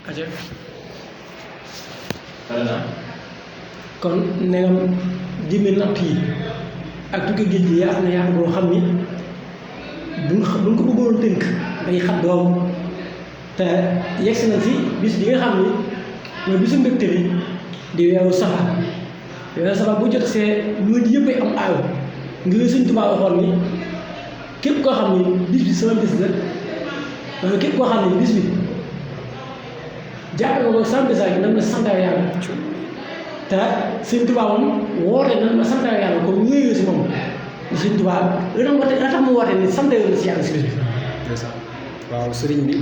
aja kon negam jëmmi natt yi ak tukki géej gi yaa xam ne yaa boo xam ni buñ ko bëggoon tënk day xam doom te yegsi na fi bis bi nga xam ni mooy bisu mbégte bi di weeru safar bu jot see ñun yëpp ay am aaw ngir Sëñ Tuubaa waxoon ni képp koo xam ni bis bi sama bis la wala képp koo xam ni bis bi jàppe ko sama bis la nan ma santal yàlla te Sëñ Tuubaa moom woote nan ma santal yàlla comme wéyoo si moom Sëñ Tuubaa la tax mu woote ni sant yoon si yàlla si bis bi waaw sëriñ bi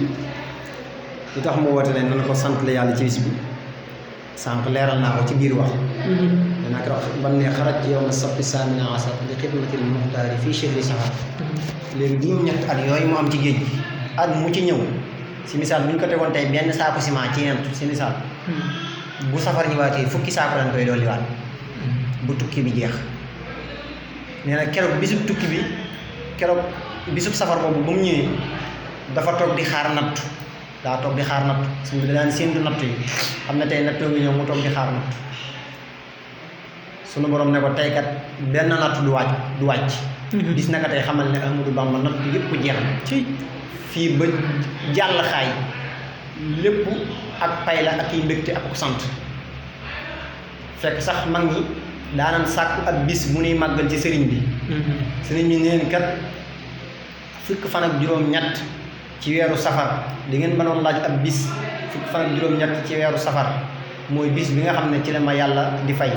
li tax mu woote ne nan ko sant la yàlla ci bis bi sànq leeral naa ko ci biir wax danaa ko wax ban ne xarat yow na sappi saamina asar li xidmatil muxtaari fii chehri safar léegi juróom-ñett at yooyu mu am ci géej gi at mu ci ñëw si misaal bu ñu ko tegoon tey benn saako ciment ci yent si misaal bu safar ñëwaatee fukki saako lañ koy dolliwaat bu tukki bi jeex nee na keroog bisub safar boobu ba mu ñëwee dafa toog di xaar nattu daa toog di xaar nattu suñu bi daan séentu nattu yi xam ne tey nattoo ngi ñëw mu toog di xaar nattu sunu borom ne ko tey kat benn nattu du wàcc gis na ko tey xamal ne Ahmadou Bamba nattu yëpp jeex na ci fii ba jàll xaay lépp ak pay la ak i mbégte ak sant fekk sax mag ñi daanan sàkku ab bis mu nuy màggal ci sëriñ bi sëriñ bi neen kat fukk fan ak juróom-ñett ci weeru safar di ngeen mënoon laaj ab bis fukk fan ak juróom-ñett ci weeru safar mooy bis bi nga xam ne ci la ma yàlla di fay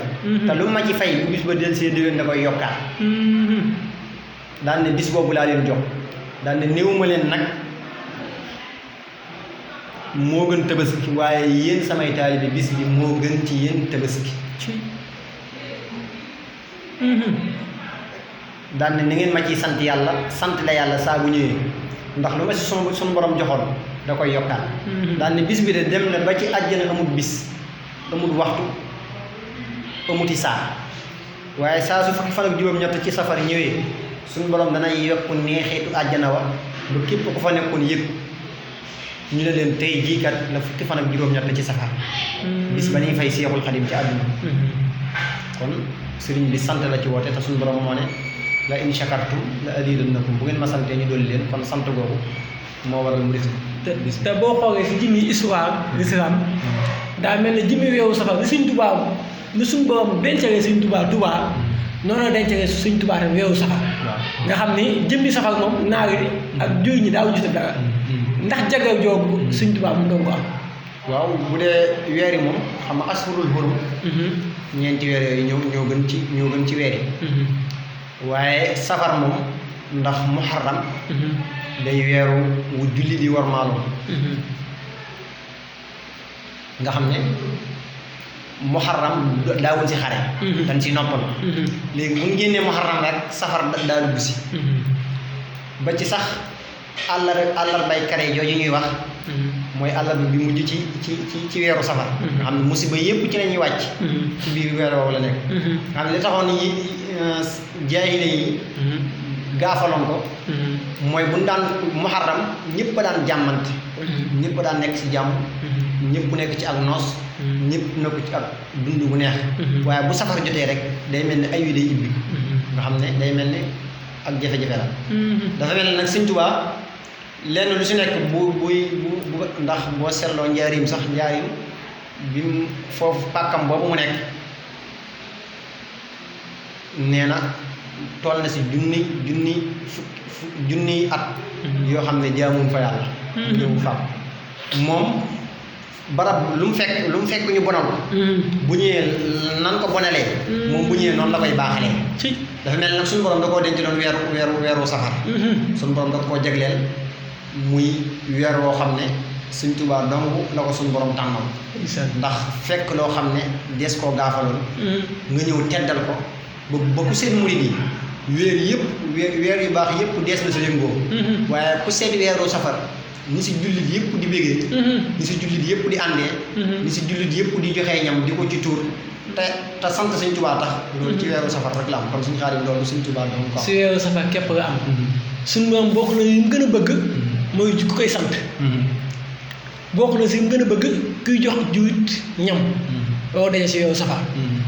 te lu ma ci fay bu bis ba del see déwén da koy yokkaat daan ne bis boobu laa leen jox daan ne néewuma leen nag moo gën tabaski waaye yéen samay taalibe bis bi moo gën ci yéen tabaski daan ne ni ngeen ma ciy sant yàlla sant la yàlla saa bu ñëwee ndax lu ma si sunu borom joxoon da koy yokkaat daan ne bis bi de dem na ba ci àjjana amul bis amul waxtu amuti saa waaye saa su fukki fan ak juróom-ñett ci safar ñëwee suñu borom danay yokk neexeetu àjjana wa ba képp ku fa nekkoon yëg ñu ne leen tey jii kat la fukki fan ak juróom-ñett ci safar bis ba ñuy fay Seexul Xadim ci àdduna kon sëriñ bi sant la ci woote te suñu borom moo ne la in shakartum la azidannakum bu ngeen ma santee ñu dolli leen kon sant googu moo waral mu des te boo xoolee si jëmmi histoire l'islam daa mel ne jëmmi weewu safar li Sëñ Tuubaa li suñu borom dencalee Sëñ Tuubaa noonu la dencalee Sëñ Tuubaa tam weewu safar nga xam ni jëmmi safar moom naar yi ak jur ñi daawuñu ci dara ndax jagleel joobu Sëñ Tuubaa mu doon ko am waaw bu dee weer yi moom xam nga asfurul hurum ñeenti weer yooyu ñoo gën ci weer yi waaye safar moom ndax muharram day weeru wu julli di war maalum nga xam ne muharram daawuñ si xare dañ si noppal léegi bu ñu génnee muharram rek safar daa dugg si ba ci sax àllarbay kare jooju ñuy wax mooy àllarba bi mujj ci weeru safar nga xam ne musiba yëpp ci la ñuy wàcc ci biir weer woowu la nekk nga xam ne li taxoon yi jaahile yi gaafaloon ko mooy bu ñu daan muharram ñëpp daan jàmmante ñëpp daan nekk ci jàmm ñëpp nekk ci ak noos ñëpp nekk ci ak dund bu neex waaye bu safar jotee rek day mel ni ay wi day ibbi nga xam ne day mel ni ak jafe-jafe la dafa mel ne nag Sëñ Tuubaa lenn lu si nekk bu ndax boo seetloo njaarim bi mu foofu pàkkam boobu mu nekk nee na toll na si junni at yoo xam ne jaamuñ fa yàlla ñëw fa moom barab lu mu fekk ñu bonal bu ñëwee nan ko bonalee moom bu ñëwee noonu la koy baaxalee dafa mel nag suñu borom da koo denc doon weeru safar suñu borom da koo jagleel muy weer woo xam ne Sëñ Tuubaa dong la ko suñu borom tànnal ndax fekk loo xam ne des koo gaafaloon nga ñëw teddal ko ba ku seen murid yi weer yu baax yëpp dees na sa yëngoo waaye ku seet weeru safar ni si jullit yëpp di bégee ni si jullit yëpp di àndee ni si jullit yëpp di joxee ñam di ko ci tuur te sant Sëñ Tuubaa tax loolu ci weeru safar rek la am kon suñu xaarim loolu Sëñ Tuubaa dong ko am si weeru safar képp nga am suñu moom bokk na yu mu gën a bëgg mooy ku koy sant bokk na si gën a bëgg kuy jox juut ñam loolu daje si weeru safar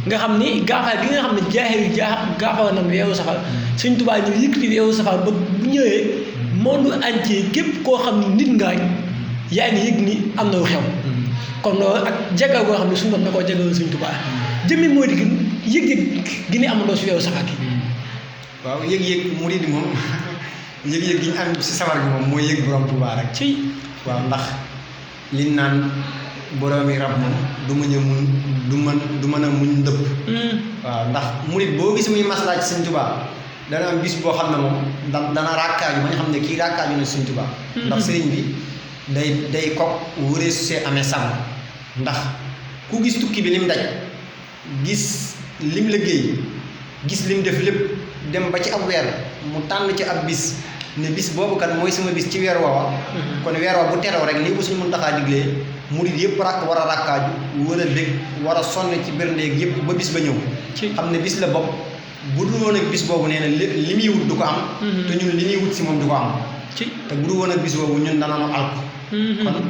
nga xam ni gaaxal gi nga xam ne jaaxir gaaxal na weeru safar Sëñ Tuubaa ñu yëkkati weeru safar ba bu ñëwee monde entier képp koo xam ni nit nga yaa ngi yëg ni am na lu xew kon loolu ak jagal goo xam ne suñu bopp da koo jagal Sëñ Tuubaa jëmmi mooy di yëg-yëg gi ni amandoo si weeru safar gi waaw yëg-yëg murid moom yëg-yëg gi ñu am si safar gi moom mooy yëg borom Tuubaa rek ci waaw ndax liñ naan boroomi rab moom du mën a muñ du mën a muñ ndëpp waaw ndax murid boo gis muy maslaa ci Sëñ Tuubaa dana am bis boo xam ne moom dana rakkaaju ba ñu xam ne kii rakkaaju na Sëñ Tuubaa ndax sëriñ bi day kok wëree su see amee sàmm ndax ku gis tukki bi lim daj gis lim liggéey gis lim def lépp dem ba ci ab weer mu tànn ci ab bis ne bis boobu kat mooy sama bis ci weer woowa kon weer wa bu teroo rek lii ko Sëñ Muntaxaa diglee murid yëpp war a rakkaaju war a bég war a sonn ci berndeeg yëpp ba bis ba ñëw xam ne bis la bopp bu dul woon ak bis boobu nee na li muy wut du ko am te ñun li ñuy wut si moom du ko am te bu dul woon ak bis boobu ñun danañu alko kon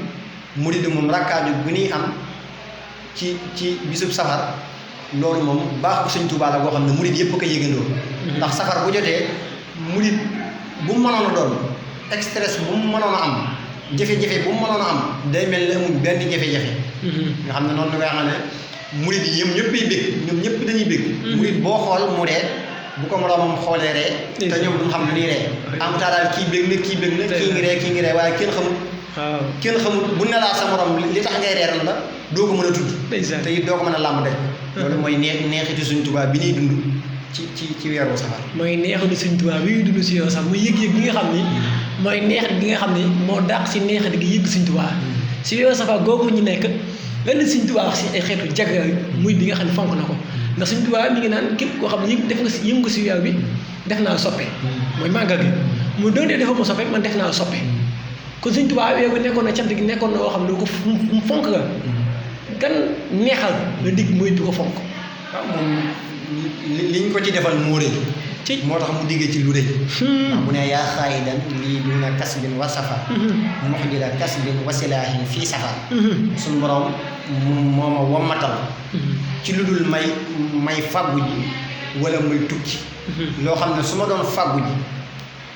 murid moom rakkaaju bu ñuy am ci bisub safar loolu moom baaxu Sëñ Tuubaa la boo xam ne murid yëpp ko yëgandoo ndax safar bu jotee murid bu mu mënoon a doon stress bu mu mënoon a am jafe-jafe bu mu mënoon a am day mel ne amul benn jafe-jafe nga xam ne noonu la nga xam ne murid yi ñoom ñëppay bég ñoom ñëpp dañuy bég murid boo xool mu ree bu ko moroomam xoolee ree te ñoom duñ xam lu ñuy ree en tout cas daal kii bég na kii ngi ree waaye kenn xamul bu ne laa sa morom li tax ngay reeral la doo ko mën a tudd te it doo ko mën a làmb daj loolu mooy neexiti Sëñ Tuubaa bi ñuy dund ci weeru safar mooy neexatu Sëñ Tuubaa bi ñuy dund si weeru safar muy yëg-yëg gi nga xam ni mooy neexat gi nga xam ni moo dàq si neexat gi yëg Sëñ Tuubaa si weeru safar googu ñu nekk lenn Sëñ Tuubaa wax si ay xeetu jagleel muy bi nga xam ne fonk na ko ndax Sëñ Tuubaa mi ngi naan képp koo xam ne yëngu nga si weer bi def naa soppe mooy màggal gi mu doon dee defoo ma soppe man def naa soppe kon Sëñ Tuubaa weer bi nekkoon na cant gi nekkoon na loo xam ne ko mu fonk nga gan neexal nga digg mooy bi ko fonk waaw moom liñ ko ci defal moo rëy moo tax mu diggee ci lu rëy ndax bu ne yaa xaayidan lii duna kasbin wa safar muxjila kasbin wa silaahin fii safar suñu borom moo ma wommatal ci lu dul may fàggu ji wala may tukki loo xam ne su ma doon fàggu ji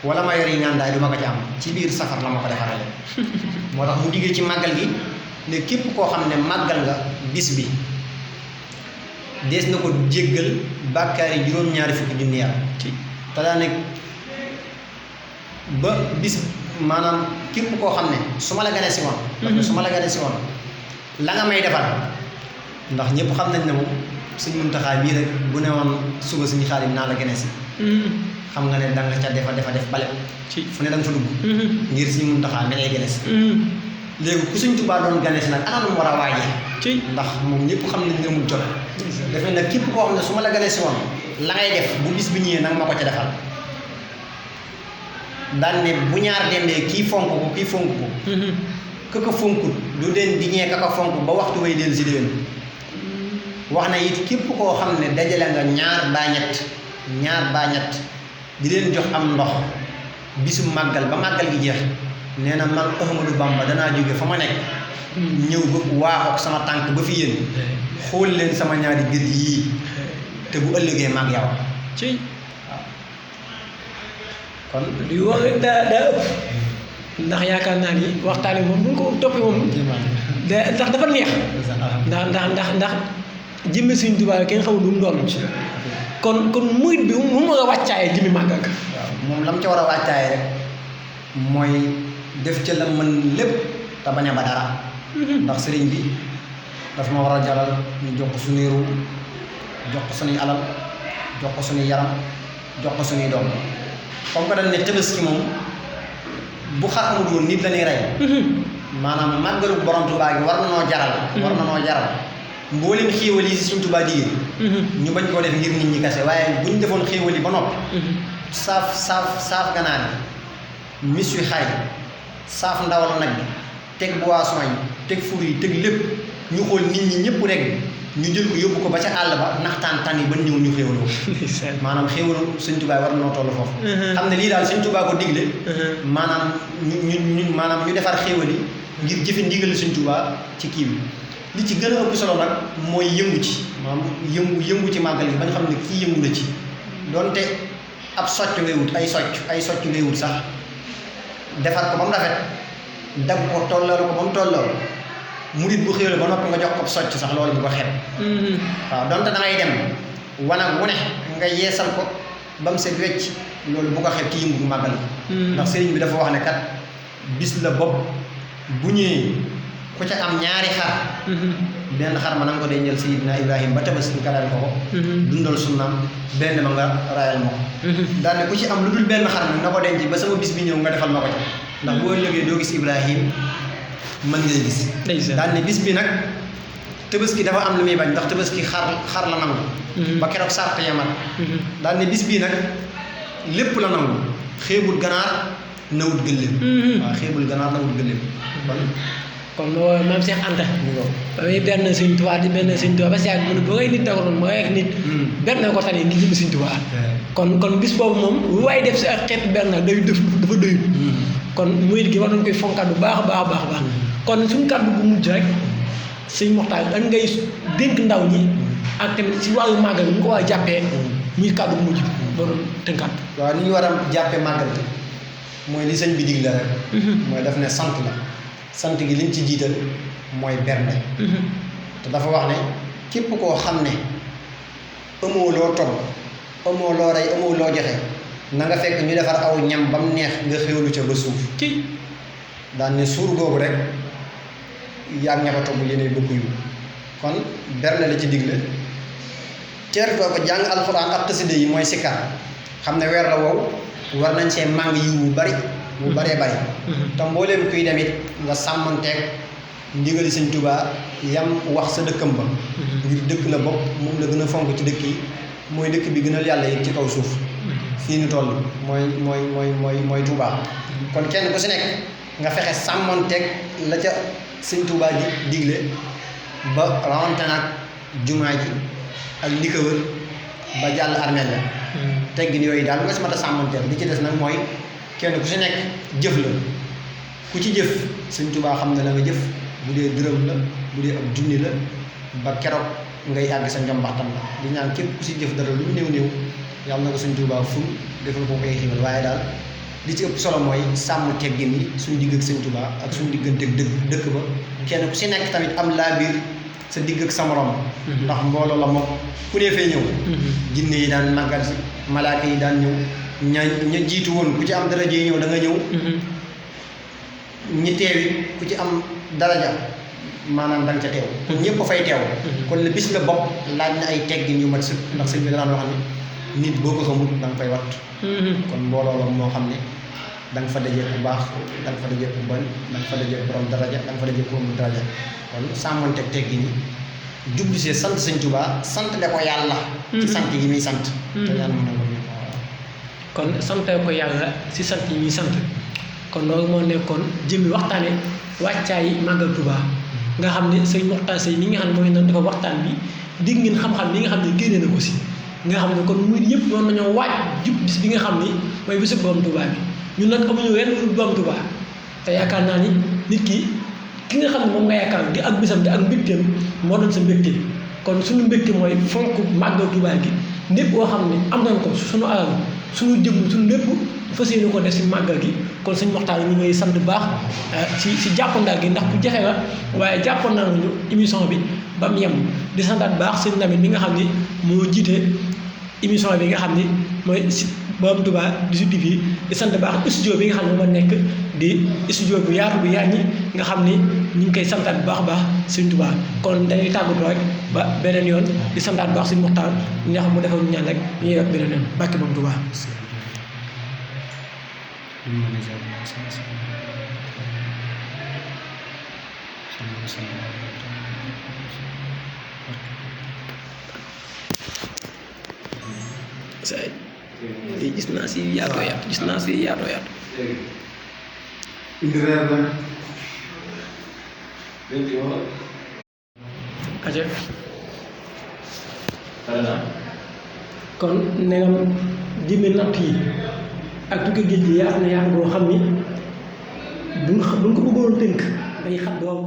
wala ma yori ngàndaay du ma ko ci am ci biir safar la ma ko defarale moo tax mu diggee ci màggal gi ne képp koo xam ne màggal nga bis bi dees na ko jéggal bàkkaari juróom-ñaari fukki junni yàlla te daa nekk ba bis maanaam képp koo xam ne su ma la gane si woon su ma la gane si woon la nga may defal ndax ñëpp xam nañ ne moom Sëñ Muntaxaa bii rek bu ne woon suba suñu xaalis naa la gane si xam nga ne danga ca def bale fu ne danga fa dugg ngir Sëñ Muntaxaa mi lay gane si léegi ku Sëñ Tuubaa doon gane si nag ana lu mu war a waajee ndax moom ñëpp xam nañ ne amul jot dafay nag képp koo xam ne su ma la gane si woon la ngay def bu bis bi ñëwee nag ma ko ca defal daan ne bu ñaar dendee kii fonk ko kii fonk ko ka fonkut du den di ñee ka ko fonk ba waxtu way del si déwén wax na it képp koo xam ne dajale nga ñaar baa ñett di leen jox am ndox bisu màggal ba màggal gi jeex nee na man Ahmadou Bamba danaa jóge fa ma nekk ñëw ba waaxook sama tànk ba fi yéen xool leen sama ñaari gët yii te bu ëllëgee maag yow ci waaw kon li wax rek daa ëpp ndax yaakaar naa ni waxtaan wi moom bu ñu ko toppee moom ndax dafa neex ndax jëmmi Sëñ Tuubaa kenn xamul lu mu doon kon murit bi mu war a wàccaaye jëmmi màggal waaw moom la mu ca war a wàccaaye rek mooy def ca la mën lépp te bañ a ba dara ndax sëriñ bi dafa ma war a jalal ñu jox ko suñuy ruu jox ko suñuy alal jox ko suñuy yaram jox ko suñuy doom comme que dañ ne Tabaski moom bu xar amul woon nit la ñuy rey maanaam màggalu borom Tuubaa gi war na noo jaral mboolem xéewal yi si Sëñ Tuubaa digee ñu bañ koo def ngir nit ñi kase waaye bu ñu defoon xéewal yi ba noppi saaf ganaar yi mis wi xar yi saaf ndawal nag bi teg boisson yi teg fur yi teg lépp ñu xool nit ñi ñëpp rek ñu jël ko yóbbu ko ba ca àll ba naxtaan tan yi ba ñëw ñu xéewaloo maanaam xéewalu Sëñ Tuubaa war na noo toll foofu xam ne lii daal Sëñ Tuubaa ko digle maanaam ñu defar xéewal yi ngir jëfe ndigal Sëñ Tuubaa ci kii bi li ci gën a ëpp solo nag mooy yëngu ci maanaam yëngu ci màggal gi ba nga xam ne kii yëngu na ci donte ab socc ngay wut ay socc ngay wut sax defar ko ba mu rafet dagg ko tolloo ko ba mu tolloo murit bu xéwle ba noppi nga jox ko socc sax loolu bu ko xeeb waaw donte da ngay dem wanag wu ne nga yeesal ko ba mu set wecc loolu bu ko xeeb ci yëngu màggal gi ndax sëriñ bi dafa wax ne kat bis la bopp bu ñëwee ku ca am ñaari xar benn xar ma na nga ko dencal Seydina Ibrahima ba tabaski nga rayal ko ko dundal sunnaam benn ma nga rayal ma ko daal ne ku ci am lu dul benn xar mi na ko denc ba sama bis bi ñëw nga defal ma ko ca ndax boo ëllëgee doo gis Ibrahima mën ngay gis daal ne bis bi nag tabaski dafa am lu muy bañ ndax tabaski xar la nangu ba keroog sart yamat daal ne bis bii nag lépp la nangu xeebul ganaar nawut gëléem waaw xeebul ganaar nawut gëléem kon maam Cheikh Anta ba muy benn Sëñ Tuubaa di benn Sëñ Tuubaa ba si yàgg mu ne boo ngay nit da ko doon moo ngay nit benn ko tane ngi jëm Sëñ Tuubaa kon bis boobu moom lu waaye def si ak xeetu benn day def dafa doyul kon murit gi war nañ koy fonkaat bu baax a baax a baax a baax kon suñu kàddu bu mujj rek Sëñ Moxtaar dañ ngay dénk ndaw ñi ak tamit si wàllu màggal bi ñu ko war a jàppee muy kàddu bu mujj boo doon tënkaat waaw ni ñu war a jàppee màggal bi mooy li sëñ bi dig la rek mooy daf ne sant la sant gi liñ ci jiital mooy bernde te dafa wax ne képp koo xam ne amoo loo togg amoo loo rey amoo loo joxe na nga fekk ñu defar aw ñam ba mu neex nga xéwlu ca ba suuf ci daan ne suur googu rek yaag ña ko togg yéene bëgg yu kon bernde la ci digle teertoo ko jàng alxuraan ak xasida yi mooy sikkar xam ne weer la wow war nañ see màng yiw bu bari bu baree bari te mbooleem kuy dem it nga sàmmanteeg ndigali Sëñ Tuubaa yam wax sa dëkkam ba ngir dëkk la bopp moom la gën a fonk ci dëkk yi mooy dëkk bi gënal yàlla it ci kaw suuf fii ñu toll mooy Tuubaa kon kenn ku si nekk nga fexe sàmmanteeg la ca Sëñ Tuubaa di digle ba rawante nag jumaa ji ak li ko wër ba jàll armeel la teggin yooyu daal nga si mat a sàmmanteel li ci des nag mooy kenn ku si nekk jëf la ku ci jëf Sëñ Tuubaa xam ne la nga jëf bu dee dërëm la bu dee ab junni la ba keroog ngay àgg sa njombaxtam la di ñaan képp ku si jëf dara lu néew yàlla na ko Sëñ Tuubaa ful defal ko ay xiiwal waaye daal li ci ëpp solo mooy sàmm teggin yi suñu digg ak Sëñ Tuubaa ak suñu diggante ak dëkk ba kenn ku si nekk tamit am laa biir sa digg ak sa morom ndax mbooloo la moom ku ne fee ñëw jinne yi daan màggal si malaaka yi daan ñëw ña jiitu woon ku ci am daraja yi ñëw da nga ñëw ñi teewi ku ci am daraja maanaam da nga ca teew kon ñëpp a fay teew kon la bis la bopp laaj na ay teggin yu mat sëkk ndax sëñ bi daan wax ne nit boo ko xamul da nga fay wat kon mbooloo la moo xam ne da nga fa dajee ku baax da nga fa dajee ku bon da nga fa dajee borom daraja da nga fa dajee ku amul daraja kon sàmmanteeg teggin yi jublu see sant Sëñ Tuubaa sant le ko yàlla ci sant yi muy sant te ñaan mën a ko kon sante ko yàlla si sant yi muy sant kon loolu moo nekkoon jëmmi waxtaane wàccaayi màggal Tuubaa nga xam ne Sëñ Moxtaar Seye mi nga xam ne mooy noonu dafa waxtaan bi digg ngeen xam-xam li nga xam ne génne na ko si nga xam ne kon muy yëpp noonu nañoo waaj jub bis bi nga xam ni mooy bisu borom Tuubaa bi ñun nag amuñu wenn lu borom Tuubaa te yaakaar naa ni nit ki nga xam ne moom nga yaakaar di ak bisam di ak mbégteem moo doon sa mbégte kon suñu mbégte mooy fonk màggal Tuubaa gi lépp boo xam ne am nañ ko suñu alal suñu jëm suñu lépp fas yéene ko def si màggal gi kon Sëñ Moxtaar ñu ngay sant bu baax si jàppandaal gi ndax bu jafe la waaye jàppandal nañu émission bi ba mu yem di santaat baax sëñ Lamine bi nga xam ni moo jiite émission bi nga xam ni mooy si borom Tuubaa di Sud TV di sant baax studio bi nga xam ne moo nekk di studio bu yaatu bu yaaññi nga xam ni ñu ngi koy santaat bu baax a baax Sëñ Tuubaa kon dañuy tàggatoo rek ba beneen yoon di santaat baax Sëñ Moxtaar ñi nga xam mu defal ñu ñaan rek ñuy rek beneen yoon bàkki borom Tuubaa gis naa si yaatoo yaatu gis naa si yaatoo yaatu aja kon negam jëmmi natt yi ak tukki géej gi yaatu na yaatu boo xam ni buñ ko bëggoon tënk day xat lool